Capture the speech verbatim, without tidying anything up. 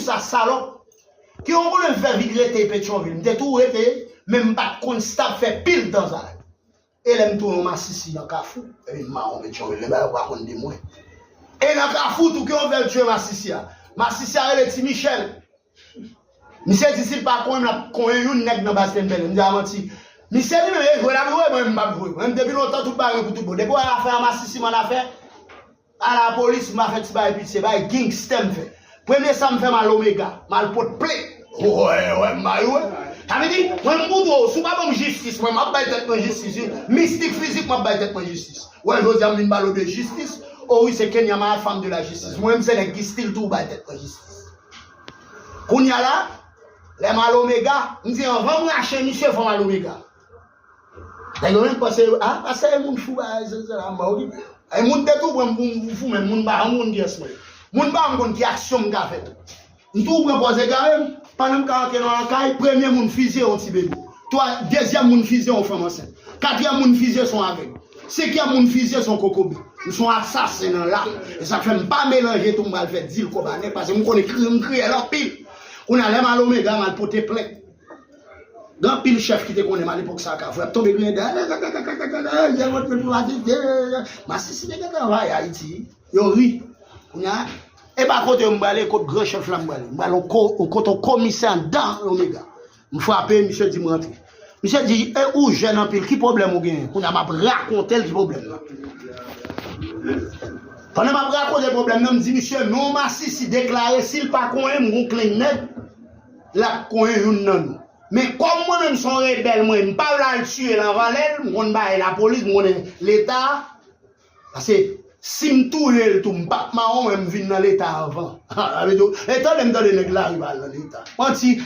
sa, salòp. Ki yon konnen fè vit rete Petyonvil. M te tou rete, men m pa t konn stop fè pil tan sa. E lè m tounen yon masisi nan Kafou, epi m mawon Petyonvil, men bagay ou pa konn de mwen. E nan Kafou tou, ki yon fè l tchwe masisi a. Masisi a rele Ti Michel. Misye di si l pa konyen m, l ap konyen yon nèg nan Bastèn Bèlè. M di a manti. Misye li menm e jwe l ap jwe, mwen m p ap jwe. Mwen depi lontan tout bagay pou tout bon. Depi w wè afè a masisi m annafè, alapolis, m pa fè ti bagay pitye, bagay gangstè m fè. Premye sa m fè, m al Omega, m al pote plent. Wè, wè, m bay wè. Sa vle di, mwen m pou di w, si w pa ban m jistis, mwen m ap bay tèt mwen jistis, wi. Mistik fizik, m ap bay tèt mwen jistis. Wè, jodi a m vin pale w de jistis. O wi, se Kenya, ma femme de la justice. Mwen m se nèg ki still tou bay tèt mwen jistis. Kounye a la, lè m al Omega, m di anvan m rache misye, fò m al Omega. Nèg yo menm panse, a, pastè e moun fou, bagay, se, se la, m pa okipe. E moun te tou pran m pou m fou, men moun pa janm konn kiyès mwen ye. Moun pa janm konn ki aksyon m ka fè tou. M tou pran pòz egare m, pandan m ka antre nan lakay, premye moun fizye yon ti bebe. Twa, dezyèm moun fizye yon fanm ansent. Katriyèm moun fizye se yon avèg. Senkyèm moun fizye se yon kokobe. M se yon asasen nan lam. E sa k fè m pa melanje tou, m pral fè dil kòb a nèg, paske m konnen kri-, m kriyèl anpil. Kounye a, lè m al Omega, m al pote plent. Gen anpil chèf ki te konnen m alepòk sa a, Kafou, y ap tonbe griyen dèyè. Masisi te gen travay Ayiti. Yo ri. Kounye a, e pa kote yo m prale, kot gran chèf la m prale. M prale yon ko-, yon kote yon komisè anndan Omega. M frape, misye di m rantre. Misye di, e ou jèn anpil, ki pwoblèm ou genyen? Kounye a, m ap rakonte l ki pwoblèm nan. Pandan m ap rakonte pwoblèm nan, m di misye, men yon masisi deklare, si l pa konyen m, gon klenn nèg, l ap konyen youn nan nou. Men kòm mwen menm se yon rebèl, mwen, m pa vle al tiye l anvan lè l, m konn bagay lapolis, m konnen Leta. Paske si m touye l tou, m p ap mawon, men m vin nan Leta anvan. Sa vle di, e tande m tande nèg lari pa al nan Leta. Manti.